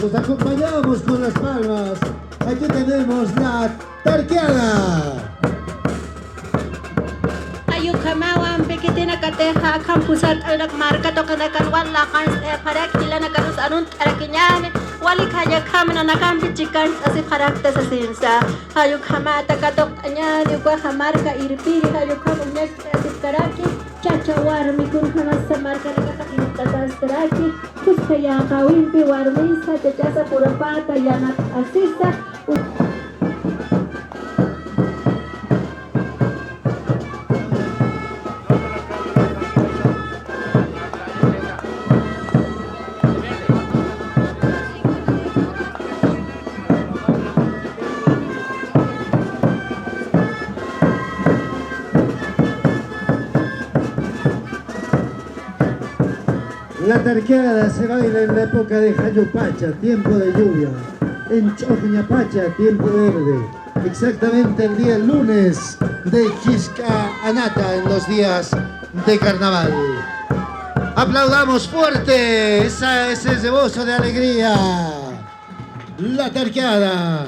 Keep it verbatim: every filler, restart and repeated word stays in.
Nos acompañamos con las palmas. Aquí tenemos la tarqueada. Jay ukhamawa, pikitinakatixa akham pusart'awinak marka tuqinakan wal laqanst'apxaraki, jilanakarus arunt'arakiñäni, wali khayakhampi nanakampi chikañcht'asipxarakta sasinsa. Jay ukhamata katuqt'añäni, ukaxa marka irpiri, jay ukham uñacht'asipkaraki, chacha warmi kunjamasa markanakaxa irpt'atastaraki, kuska yäqawimpi warmisa chachasa purapata yanapt'asisa. La tarqueada se baila en la época de Jayupacha, tiempo de lluvia, en Ch'uqñapacha, tiempo verde, exactamente el día lunes de Kisk'a Anata, en los días de carnaval. Aplaudamos fuerte esa, ese rebozo de alegría. La tarqueada.